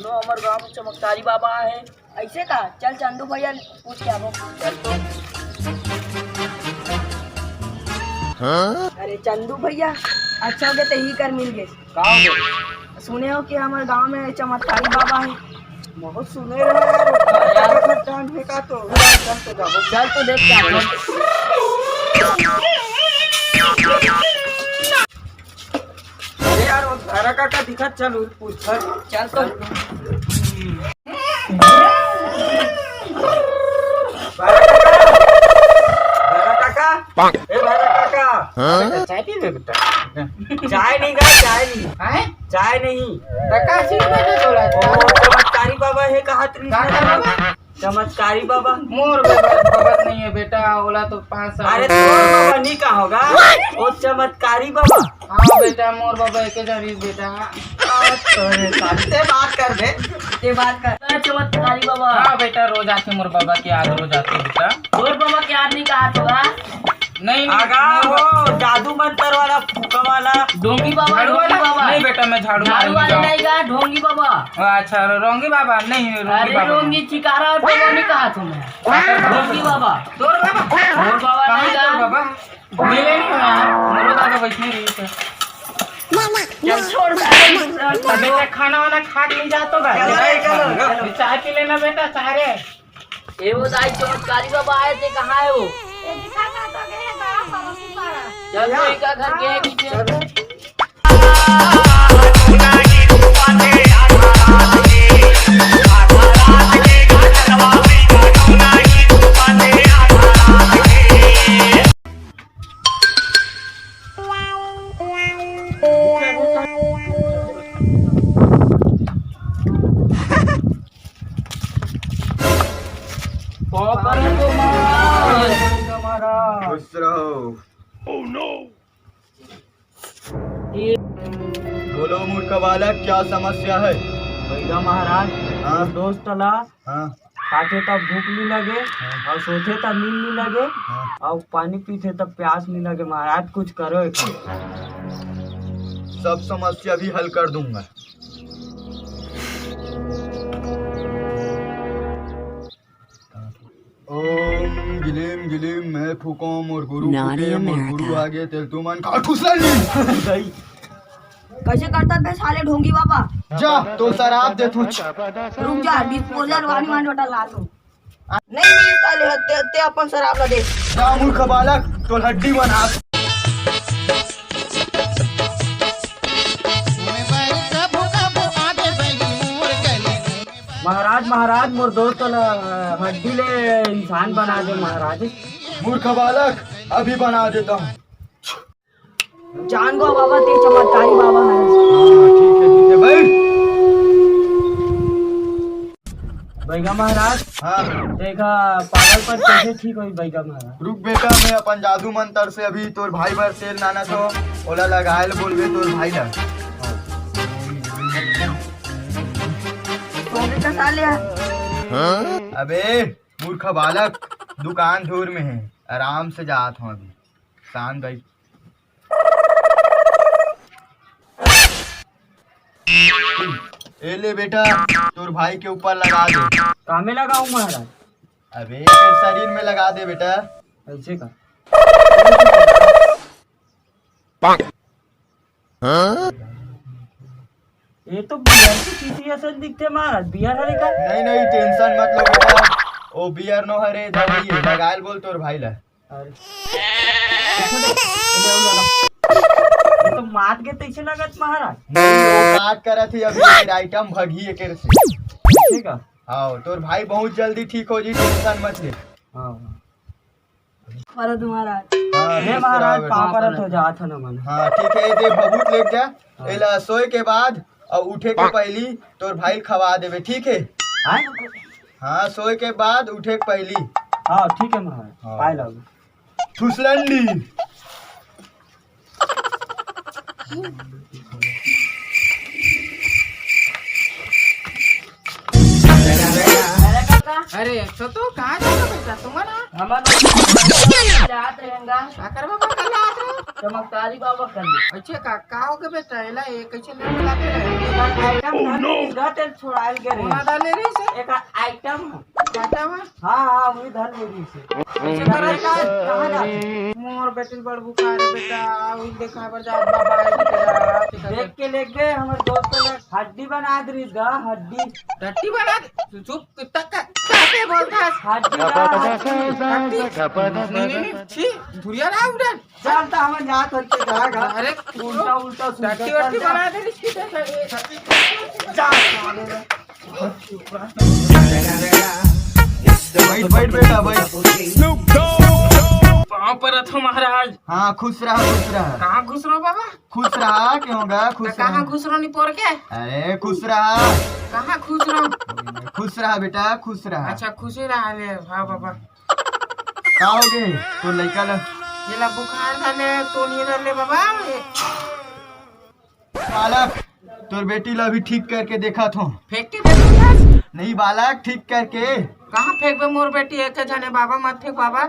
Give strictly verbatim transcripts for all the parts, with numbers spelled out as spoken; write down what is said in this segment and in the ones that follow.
तो हमर गांव में चमत्कारी बाबा आए हे। अइसे का? चल चंदू भैया पूछ के आबो। चल तो। अरे चंदू भैया, अच्छा हो गया ते ही कर मिल गए। का हो गया? सुने हो कि हमर गांव में चमत्कारी बाबा हे? बहुत सुने रहे यार, वो का यार? का जान है का तो? चल तो जाबो। चल तो देख के आबो। अरे यार, वो भारा काका दिखत, चल, पूछ। चल तो। भारा काका, भारा काका, ए भारा काका। हाँ? बेटा, चाय पीबे बेटा? चाय नहीं गा, चाय नहीं। हैं? चाय नहीं। त का चीज बेटा तोला? ओ, चमत्कारी बाबा हे, कहा तरी का बाबा? चमत्कारी बाबा। मोर बाबा, बाबा नहीं है बेटा, ओला तो पाँच साल। अरे तोर बाबा नहीं का होगा, वो चमत्कारी बाबा। हाँ बेटा, मोर बाबा एक जन रहिस बेटा। अरे साले, ते बात कर बे, ते बात कर। चमत्कारी बाबा। हाँ बेटा, रोज आथे मोर बाबा के याद, रोज आथे बेटा। मोर बाबा के याद नहीं कहा तो बा? नहीं, नहीं, आगा नहीं, हो, जादू मंतर वाला, फूका वाला। ढोंगी बाबा, झाड़ू ढोंगी वाला? बाबा। नहीं बेटा, मैं झाड़ू झाड़ू मारने वाले जाऊँ। नहीं गा, ढोंगी बाबा। अच्छा, रोंगी बाबा? नहीं, रोंगी अरे बाबा। रोंगी चिकारा बाबा नहीं कहा तुम्हें। ढोंगी बाबा। तोर बाबा? मोर बाबा कहाँ नहीं है तोर गा। बाबा? मिले नहीं हो यार, मोरो दादा वैसने रहिस हे। चल छोड़ साले। अबे ते खाना वाना खा के नहीं जातो बे? चलो, चलो, चलो। चाय पी लेना बेटा, सारे। ए वो दाई, चमत्कारी बाबा आए थे, कहाँ है वो? ए, दिखा कहाँ तो गए हैं, बड़ा पड़ोसी पारा। चल तो इनका घर गए कि चल। खुश रहो। बोलो मूर्ख बालक, क्या समस्या है? भैया महाराज, हाँ। दोस्त ला हाँ। खाथे तब भूख नहीं लगे हाँ। और सोथे तब नींद नहीं लगे हाँ। और पानी पीथे तब प्यास नहीं लगे। महाराज, कुछ करो एक। सब समस्या भी हल कर दूंगा। ओम गिलीम गिलीम, मैं फूकोम और गुरु Naughty फूके, मोर गुरु America। आगे, तेल तुमन का ठुसला नहीं। कैसे करता बे साले ढोंगी बाबा? जा, तो शराब दे तू। रुक जा, डिस्पोजल वाली मान लोटा ला तू। नहीं, नहीं, साले, ते, ते अपन शराब ला दे। जा, मूर्ख बालक, तोर हड्डी मन हाथ। महाराज, महाराज, मोर दोस्त ला हड्डी ले इंसान बना दे, महाराज। मूर्ख बालक, अभी बना देता हूँ। जान गो बाबा, ते चमत्कारी बाबा है। हाँ, ठीक है, ठीक है, बैठ। बैगा महाराज, हाँ। देखा, पागलपन कैसे ठीक होई बैगा महाराज? रुक बेटा, मैं अपन जादू मंत्र से अभी तोर भाई बर तेल लाना तो ओला लगाए ल बोलबे तोर भाई ला। तो भी कसा लिया? अबे मूर्ख बालक, दुकान दूर में है, आराम से जात हूँ अभी, शांत बैठ। ए ले बेटा, तोर भाई के ऊपर लगा दे। कामे लगाऊं महाराज? अबे तेरे शरीर में लगा दे बेटा। ऐसे का? ये तो बियर की शीशी असन दिखथे महाराज, बियर हरे का? नहीं, नहीं, टेंशन मत लो बेटा, वो बियर नो हरे, दवाई है, लगायल बोल तोर भाई ला। अरे। ये तो मात के तैसे लगत महाराज। नहीं, वो बात करत ही अभी, फिर आइटम भगी एकर से। ठीक है। हाँ, तोर भाई बहुत जल्दी ठीक हो जी, टेंशन मत ले। हाँ। परत महाराज। हाँ, हे महाराज, पाँव परत हो जात हन हमन। हाँ, ठीक है, ये दे भभूत लेके जा। हाँ। एला सोए के बाद और उठे के पहली तोर भाई खवा देवे, ठीक है? हाँ? हाँ, सोए के बाद उठे के पहली। हाँ, ठीक है महाराज। हाँ। पाए लाओ। ठुसलंडी। अरे, तो, तो कहाँ जाता बेटा? तुम ना हमन जात रहेंगा। का करबा, का करबा? चमत्कारी बाबा कर ले। अच्छा, का, का हो गए बेटा? एला ये कैसे ले मिलाते रहे? आइटम धन गा तेल छोड़ाइल के रहे। कौन आदा ले रही से? एक आइटम है। आइटम है? हाँ, हाँ, वही धन ले रही से। कैसे करे का? कहाँ जाते? मोर बेटी बड़ बुखार है बेटा, वही देखा बर जात बाबा है बेटा। देख के ले गए हमारे दोस्तों ने हड्डी बना दे रही गा, हड्डी। टट्टी बना दे? चुप, चुप, तक का, का के बोलता है? हड्डी गा, हड्डी। टट्टी? नहीं, नहीं, नहीं, छी, धुरिया रहा उधर। चल, तो हम जात हन के कहा गा। अरे, उल्टा, उल्टा सुन टट्टी के वट्टी चल जा। बना दे इसकी तो। जा, साले रे। बैठ, बैठ बेटा, बैठ। पाँव परत हो महाराज। हाँ, खुश रहा, खुश रहा। कहाँ खुश रहो बाबा? खुश रहा, क्यों गा? खुश तो कहाँ रहा। खुश रहो निपोर के? अरे, खुश रहा। कहाँ खुश रहो? खुश रहा बेटा, खुश रहा। अच्छा, खुशी रहा ले, हाँ बाबा। का हो गए? तो लइका ला। ये ला बुखार धर ले, तो नहीं धर ले बाबा। ये बालक, तोर बेटी ला अभी ठीक करके देखत हो। फेंक के देखो बस। नहीं बालक, ठीक करके। कहाँ फेंकबे मोर बेटी? एक झने बाबा, मत फेंक बाबा,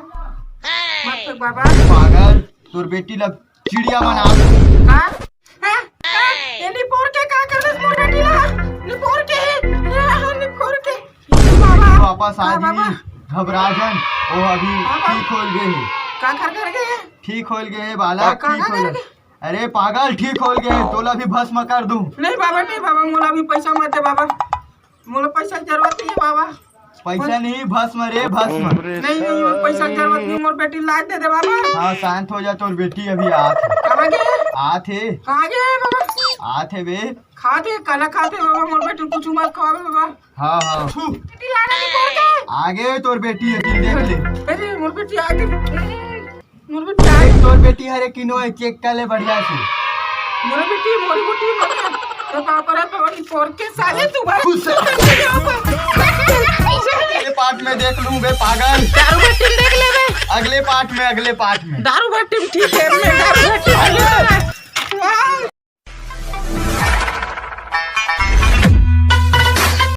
मत फेंक बाबा। पागल, तोर बेटी ला चिड़िया बना दे। का? हैं? हैं? ये निपोर के का कर दे मोर बेटी ला? निपोर के, निपोर के। बाबा, वापस आ हाँ, जी, बाबा। घबरा जन, वो अभी बाबा। ठीक होल गए हे। का कर कर गए? ठीक होल गए हे बालक, का ठीक कर होल। गए? अरे पागल, ठीक होल गए, तोला भी भस्म कर दूं। नहीं बाबा, नहीं बाबा, मोला भी पैसा मत दे बाबा, मोला पैसा की जरूरत नहीं है बाबा। पैसा नहीं, भस्म रे, भस्म। नहीं, नहीं, मोर पैसा की जरूरत नहीं, मोर बेटी लाज दे दे बाबा। हाँ, शांत हो जा, तोर बेटी अभी आत हे। कहाँ गए? आत हे। कहाँ गए बाबा? आत हे बे। खात हे, काला खात हे बाबा, मोर बेटी कुछ मत खवावे बाबा। हाँ, हाँ। छू। बेटी लाना नहीं करके। आगे तोर बेटी हे, तू देख ले। अरे, मोर बेटी आगे। मोर बेटी आगे। देख, तोर बेटी हरे किनो हे, चेक कर ले बढ़िया से। मोर बेटी, मोर बेटी, मोर तो पापा रे, पापा की पोर के साले तू बार। खुश है। अगले पार्ट में देख लूं बे पागल। दारू भट्टी में देख ले बे। अगले पार्ट में, अगले पार्ट में। दारू भट्टी में ठीक है, मैं दारू भट्टी में।